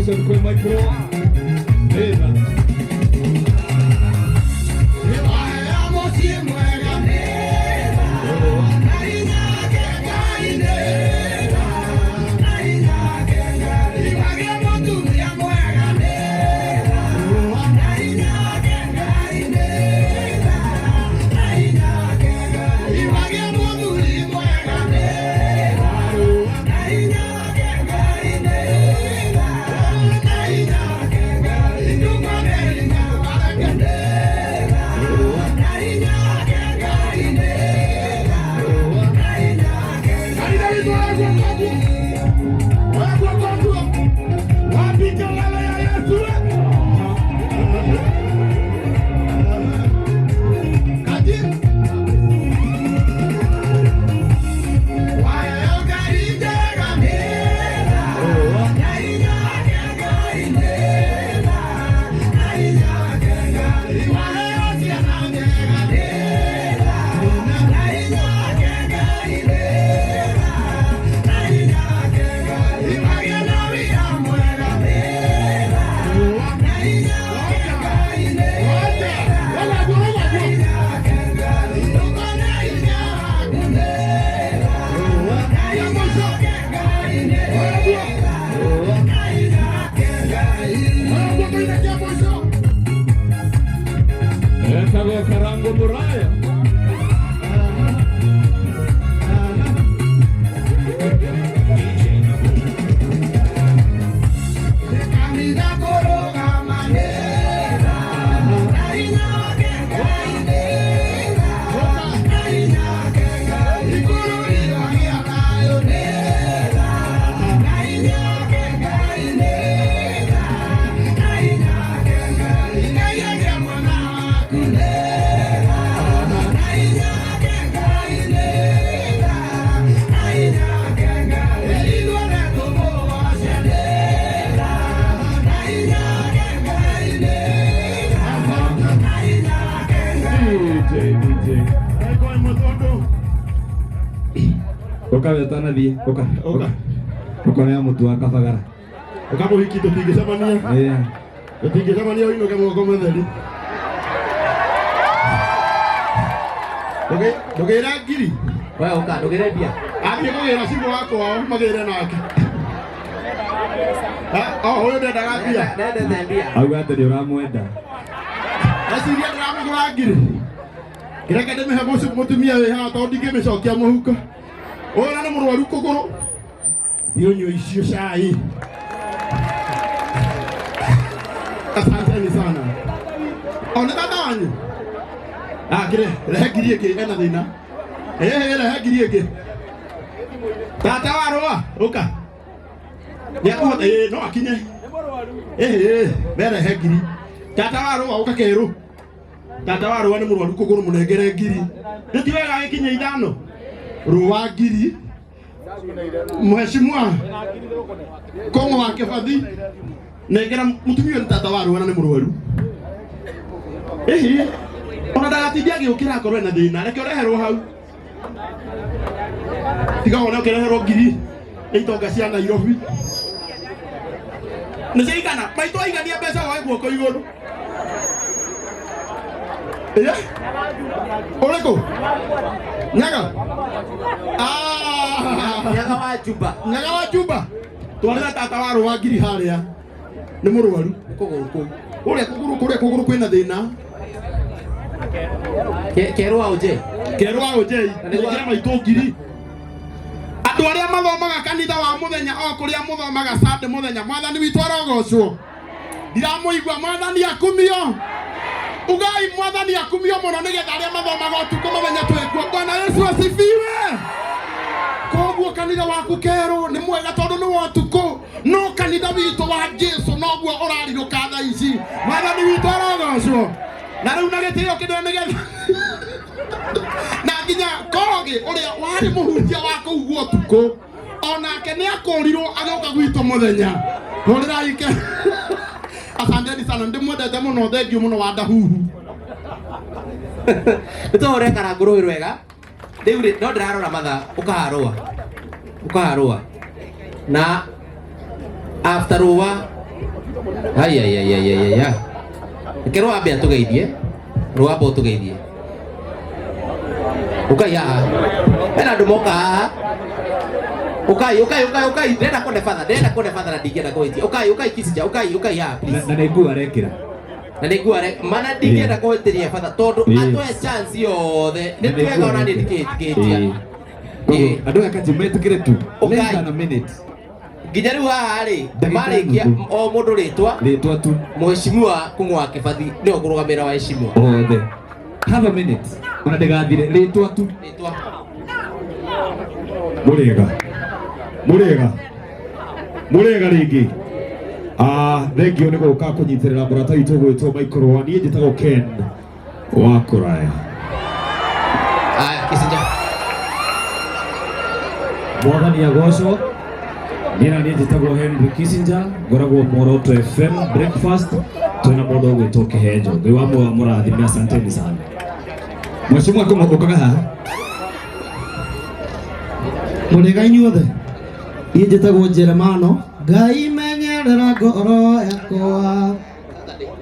Production kwĩ Micro. Wĩra. Etagwo Karango Muraya. DJ, DJ. Ũka we ũtanathiĩ, ũka, ũka. Ũkona mũtu wa kabagara. Ũka mũhiki tũtingĩcemania. Yeah. Tũtingĩcemania ũinũke moko matheri. Ndũgĩre ngiri. We ũka ndũgĩre mbia. Athiĩ kũgĩra cibũ wa kwao magĩre nake. Ah, oh, ũyũ ndendaga mbia. Ndendete mbia. Auga atĩ nĩ ũramwenda. Eciria ndĩramũgũra ngiri. Kĩreke ndĩmĩhe mũtumia wĩ haha tondũ ndingĩmĩcokia mũhuko. Ũyũ na nĩ mũrwaru kũgũrũ. Thiĩ ũnyue icio cai. Asanteni sana. O nĩ tata wanyu? Ah, kĩrĩ, rehe ngiri ĩngĩ ena thĩna. Ĩhĩ, rehe ngiri ĩngĩ. Tata wa rũa, ũka. Nĩakũhota, ĩĩ, no akinye. Ĩhĩ, we rehe ngiri. Tata wa rũa, ũka kerũ. Tata wa rũa nĩ mũrwaru kũgũrũ mũnengere ngiri. Nĩ ti wega agĩkinya ithano? Rũa ngiri. Mheshimiwa Kongo wa Kibathi nengera mutumia ũyũ nĩ tata wa rũa na nĩ mũrwaru. Ĩhĩ, ona ndagatinde agĩũkĩra akorwo ena thĩna, reke ũreherwo hau. Tiga wone ũkĩreherwo ngiri nĩ itonga cia Nairobi. Nĩ ciaigana? Maitũ aigania mbeca woe guoko igũrũ. Ĩĩ? Ũrĩkũ? Nyaga? Ah! Nyaga wa Juba. Nyaga wa Juba. Twarĩra tata wa rũa ngiri harĩa. Nĩ mũrwaru. Kũgũrũ kũu. Kũrĩa kũgũrũ kũrĩa kũgũrũ kwĩna thĩna. Kerũ wa ũnje. Kerũ wa ũnjei. Nengera maitũ ngiri. Andũ arĩa mathomaga kanitha wa mũthenya o kũrĩa mũthomaga Sunday mũthenya mwathani witũ arogocwo. Ndiramũigua mwathani akumio. Ugai mwathani akumio mũno nĩgetha arĩa mathomaga ũtukũ mamenye twĩkuo. Bwana Yesu asifiwe. Koguo kanitha waku kerũ nĩ mwega tondũ nĩ wa ũtukũ, no kanitha witũ wa Jesu noguo ũrarirũka thaa ici. Mwathani witũ arogocwo. Na rĩu na gĩtĩo kĩnene nĩgetha na nginya Kogĩ ũrĩa warĩ mũhunjia wa kũu gwa ũtukũ onake nĩ akũrirwo agĩũka gwitũ mũthenya. Hũrĩrai ke asanteni sana, ndĩmwendete mũno, thengiũ mũno wa Ndahuhu. Nĩ tũhũre karangũ rũĩ rwega. Rĩu rĩ, no ndĩrarora mathaa ũkaharũa. Ũkaharũa. Na after rũa Ai ai ai ai ai ai. Reke rwambe atũgeithie. Rwamba ũtũgeithie. Ũkai haha. Hena andũ moka haha. Ũkai ũkai ũkai ũkai. Ndĩrenda kuone batha, ndĩrenda kuone batha na ndingĩenda kũhĩtia. Ũkai ũkai Kisinja, ũkai ũkai haha please. Na nĩ nguo arekĩra. Na nĩ nguo are mana ndingĩenda kũhĩtĩria batha tondũ Ĩĩ. atũhe chance yothe. Na Nĩ nĩ twega nguo ona niĩ arekĩra. ndikĩhĩtĩtie. Ĩĩ. Koguo, andũ aya kanji metĩkĩre tu. Ũkai. Less than a minute. Nginya rĩu haha rĩ, Ndagĩka marĩkia nuthu. o mũndũ rĩtwa. Rĩtwa tu. Mheshimiwa Kung'u wa Kĩbathi nĩwe ũkũrũgamĩrĩra wa heshimiwa. Othe. Have a minute. Ona ndĩgathire. Rĩtwa tu. Rĩtwa. Mũrĩega. Mũrĩega. Mũrĩega rĩngĩ. Ah, thank you nĩ gũka kũnyitĩrĩra mũrata witũ gwĩtwo Michael Rwa. Niĩ njĩtagwo Ken wa kũraya. Aya, Kisinja. Mwathani agocwo. Niĩ na niĩ njĩtagwo Henry Kissinger, ngoragwo Muoroto FM breakfast, twĩna mũndũ ũgwĩtwo Kĩhenjo. Ngai wa muoyo amũrathime, asanteni sana. Mheshimiwa Kung'u ũkaga haha. Mũrĩga inyuothe. Niĩ njĩtagwo Jeremano. Ngai menyerera ngoro yakwa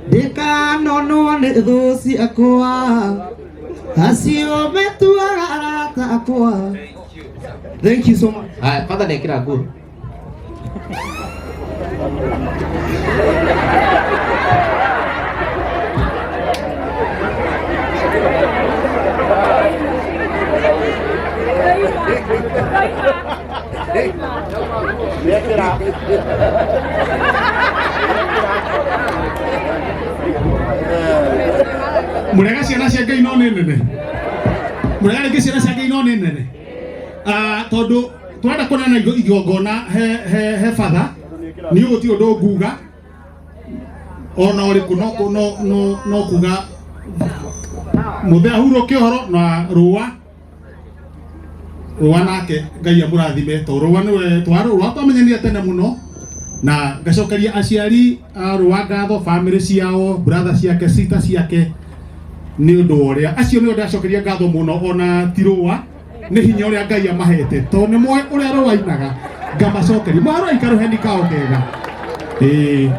ndikanonwo nĩ thũ ciakwa acio metuaga arata akwa. Thank you so much. Aya, batha nĩekĩra nguo. Mũrega ciana cia Ngai no nĩ nene. Mũrega rĩngĩ ciana cia Ngai no nĩ nene. Ah, tondũ tũrenda kuonana igongona he he he batha niĩ gũtirĩ ũndũ nguga ona ũrĩkũ no no no no kuga mũthee ahurũke ũhoro na rũa rũa nake Ngai amũrathime to rũa nĩwe twarũa twamenyanire tene mũno na ngacokeria aciari a rũa ngatho family ciao brother ciake sister ciake nĩ ũndũ wa ũrĩa acio nĩo ndacokeria ngatho mũno ona ti rũa nĩ hinya ũrĩa Ngai amahete tondũ nĩ moĩ ũrĩa rũa ainaga ngamacokeria mwarũa ikarũheni kao kega ĩĩ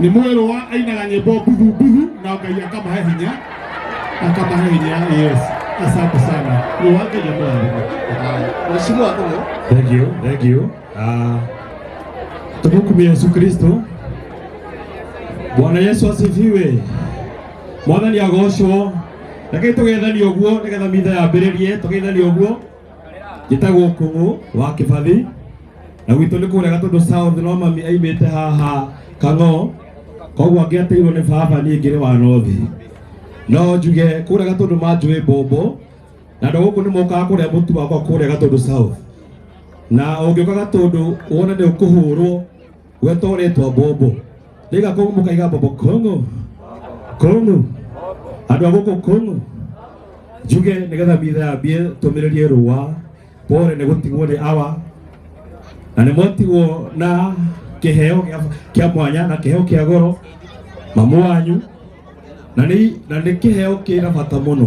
nĩ moĩ rũa ainaga nyĩmbo mbuthu mbuthu na Ngai akamahe hinya akamahe hinya yes asante sana rũa Ngai amũrathime. Mheshimiwa Kung'u. Thank you, thank you. Ah, tumukumie Yesu Kristo. Bwana Yesu asifiwe. Mwathani agocwo. Reke tũgethanie ũguo nĩgetha mitha yambĩrĩrie, tũgeithanie ũguo. Njĩtagwo Kung'u wa Kĩbathi na gwitũ nĩ kũrĩa Gatũndũ South no mami aimĩte haha Kang'o koguo angĩateirwo nĩ baba niĩ ngĩrĩ wa North. No njuge kũrĩa Gatũndũ manjũĩ mbombo na andũ gũkũ nĩ mokaga kũrĩa mũtu wakwa kũrĩa Gatũndũ South. Na ũngĩũka Gatũndũ wone nĩ ũkũhũrwo gwetwo rĩtwa mbombo. Rĩga kũu mũkaiga mbombo Kung'u. Kung'u. Andũ a gũkũ Kung'u. Njuge nĩgetha mitha yambie tũmĩrĩrie rũa pore nĩ gũtigwo nĩ awa na nĩ mwatigwo na kĩheo kĩa mwanya na kĩheo kĩa goro mamu wanyu na nĩ kĩheo kĩna bata mũno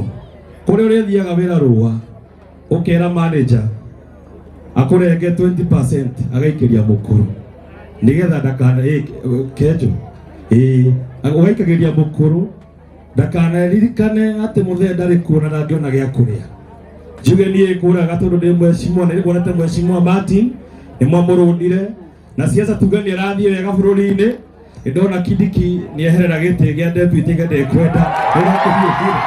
kũrĩa ũrĩthiaga wĩra rũa ũkera manager akũrenge 20% agaikĩria mũkũrũ nĩgetha ndakana kenjo ĩĩ ũgaikagĩria mũkũrũ ndakanaririkane atĩ mũthee ndarĩ kuo na ndangĩona gĩa kũrĩa. Njuge niĩ kũrĩa Gatũndũ ndĩ mheshimiwa nĩ ndĩkuonete mheshimiwa Martin nĩ mwamũrũndire na siasa tuge nĩ arathiĩ wega bũrũri-inĩ nĩ ndona Kindiki nĩ eherera gĩtĩ gĩa deputy gĩa ndekwenda nĩ ũrakĩhiũkire.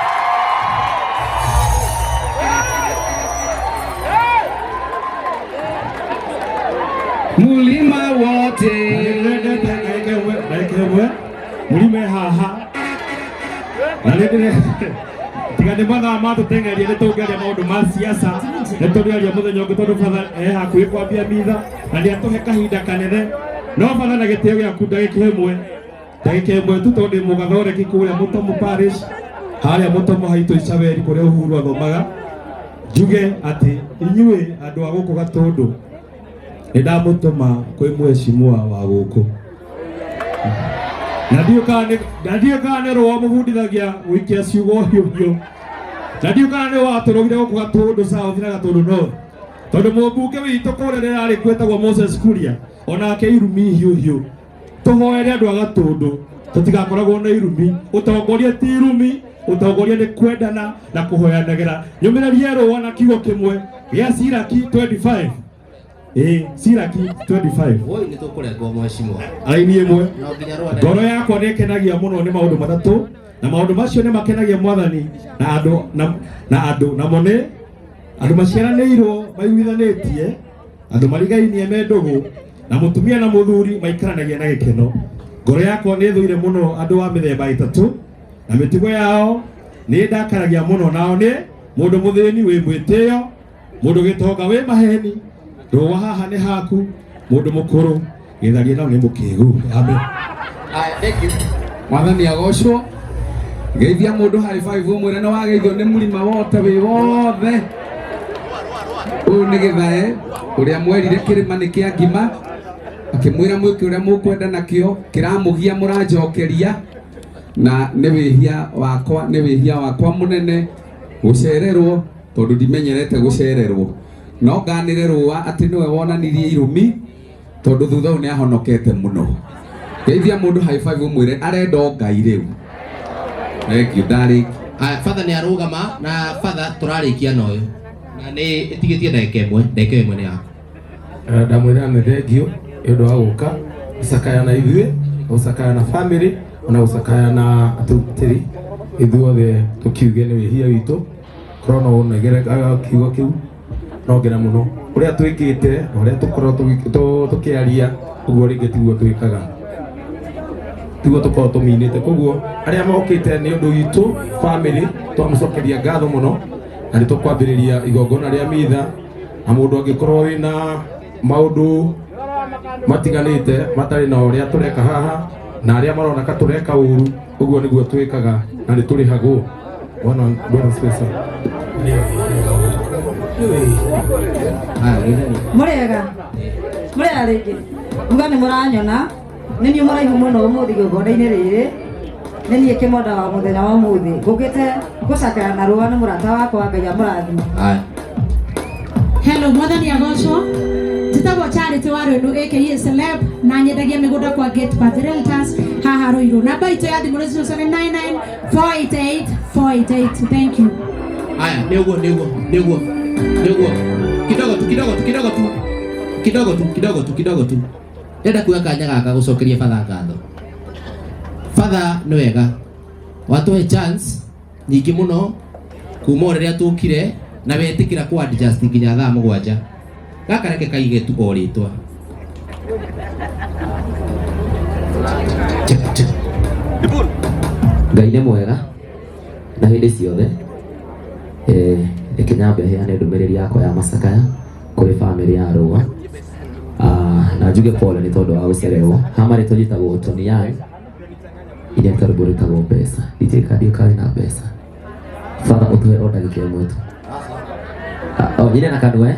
Mulima wote. Nĩndendete ndagĩka ĩmwe mũrime haha na nĩ ndĩre tiga nĩ mathaa matũteng'eria nĩ tũngĩaria maũndũ ma siasa nĩ tũrĩaria mũthenya ũngĩ tondũ batha e hakuhĩ kwambia mitha na nĩ atũhe kahinda kanene no batha na gĩtĩo gĩaku ndagĩka ĩmwe tu tondũ ndĩ mũgathoreki kũrĩa Mũtomo Parish harĩa Mũtomo haitũ Icaberi kũrĩa Uhuru athomaga njuge atĩ inyuĩ andũ a gũkũ Gatũndũ nĩ ndamũtũma kwĩ mheshimiwa wa gũkũ na ndiũĩ kana nĩ rũa mũbundithagia gũikia ciugo hiũhiũ na ndiũĩ kana nĩ watũrũgire gũkũ Gatũndũ South na Gatũndũ North tondũ mũmbunge witũ kũrĩa rĩrarĩ kwetagwo Moses Kuria onake irumi hiũhiũ Tũhoere andũ a Gatũndũ tũtigakoragwo na irumi. Ũtongoria ti irumi, ũtongoria nĩ kwendana na kũhoyanagĩra. Nyũmĩrĩrie rũa na kiugo kĩmwe gĩa Siraki 25. Ĩĩ, Siraki 25. Woi nĩ tũkũrengwo mheshimiwa. Raini ĩmwe. No nginya rũa. Ngoro yakwa nĩ ĩkenagia mũno nĩ maũndũ matatũ, na maũndũ macio nĩ makenagia Mwathani na andũ na andũ namo nĩ andũ maciaranĩirwo maiguithanĩtie, andũ marigainie me ndũgũ, na mũtumia na mũthuri maikaranagia na gĩkeno. Ngoro yakwa nĩ ĩthũire mũno andũ a mĩthemba ĩtatũ, na mĩtugo yao nĩ ĩndakaragia mũno, nao nĩ mũndũ mũthĩni wĩ mwĩtĩo, mũndũ gĩtonga wĩ maheni, rũa haha nĩ haku, mũndũ mũkũrũ gĩtharia nao nĩ mũkĩgu. Amen. Aya, thank you. Mwathani agocwo. Geithia mũndũ high five ũmwĩre nĩ wageithio nĩ mũrima wote wĩ wothe. Ũyũ nĩ gĩthae ũrĩa mwerire kĩrĩma nĩ kĩa ngima, akĩmwĩra mwĩke ũrĩa mũkwenda nakĩo, kĩramũgia mũranjokeria, na nĩ wĩhia wakwa, nĩ wĩhia wakwa mũnene gũcererwo, tondũ ndimenyerete gũcererwo. No nganĩre rũa atĩ nĩwe wonanirie irumi, tondũ thutha ũyũ nĩ ahonokete mũno. Geithia mũndũ high five ũmwĩre arenda o Ngai rĩu. Thank you, darling. Aya, father nĩ arũgama na father tũrarĩkia na ũyũ. Na nĩ ĩtigĩtie ndagĩka ĩmwe, ndagĩka ĩmwe nĩ yaku. Ndamwĩra nĩ thengio nĩ ũndũ wa gũka gũcakaya na ithuĩ, gũcakaya na family, ona gũcakaya na atungatĩri, ithuothe tũkiuge nĩ wĩhia witũ. Korwo no ũnegere kiugo kĩu no ngena mũno ũrĩa twĩkĩte na ũrĩa tũkorwo tũkĩaria, ũguo rĩngĩ tiguo twĩkaga, tiguo tũkorwo tũminĩte. Koguo arĩa mokĩte nĩ ũndũ witũ family, twamũcokeria ngatho mũno, na nĩ tũkwambĩrĩria igongona rĩa mitha, na mũndũ angĩkorwo wĩna maũndũ matiganĩte matarĩ na ũrĩa tũreka haha, na arĩa marona ka tũreka ũru, ũguo nĩguo twĩkaga na nĩ tũrĩhagwo. Bwana Bwana asifiwe sana. Mũrĩega, mũrĩega rĩngĩ. Uga nĩ mũranyona, nĩ niĩ mũraihu mũno ũmũthĩ igongona-inĩ rĩrĩ. Nĩ niĩ kĩmonda wa mũthenya wa ũmũthĩ. Ngũkĩte gũcakaya na rũa nĩ mũrata wakwa, Ngai amũrathime. Aya. Hello, mwathani agocwo. Njĩtagwo Charity wa Rwĩnu aka Celeb na nyendagia mĩgũnda kwa Gate Path Realtors haha Ruiru. Namba itũ ya thimũ nĩ 0799 488 488. Thank you. Aya, nĩ ũguo, nĩ ũguo, nĩ ũguo, nĩ ũguo. Kidogo tu, kidogo tu, kidogo tu. Kidogo tu, kidogo tu, kidogo tu. Ndĩrenda kuoya kanya gaka gũcokeria father ngatho. Father nĩ wega. Watũhe chance nyingĩ mũno kuma o rĩrĩa tũkire na wetĩkĩra kũ adjust nginya thaa 7. Gaka reke kaige tu o rĩtwa. Ngai nĩ mwega na hĩndĩ ciothe. Reke nyambe heane ndũmĩrĩri yakwa ya macakaya kũrĩ family ya Rũa. Na njuge pole nĩ tondũ wa gũcererwo. Hama rĩtwa njĩtagwo Tony Young, iria nĩ rwĩmbo rwĩtagwo mbeca. DJ kandi ũkarĩ na mbeca. Father ũtũhe o ndagĩka ĩmwe tu. O nyine na kanua.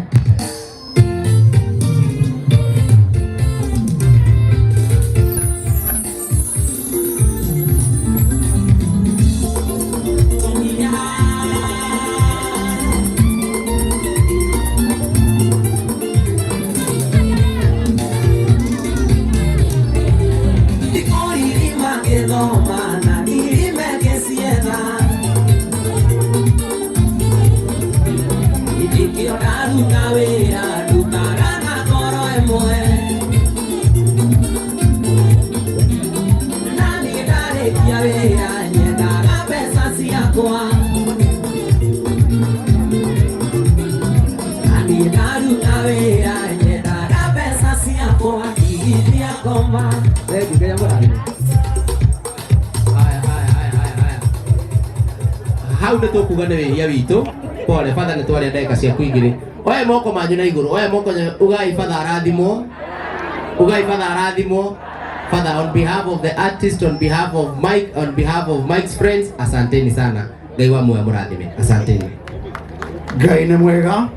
Hau nĩ tũkuga nĩ wĩhia witũ. Pole father, nĩ twaria ndagĩka ciaku igĩrĩ. Oya moko manyu na igũrũ, oya moko ugai father arathimwo, ugai father arathimwo. Father, on behalf of the artist, on behalf of Mike, on behalf of Mike's friends, asanteni sana. Ngai wa muoyo mũrathime. Asanteni. Ngai nĩ mwega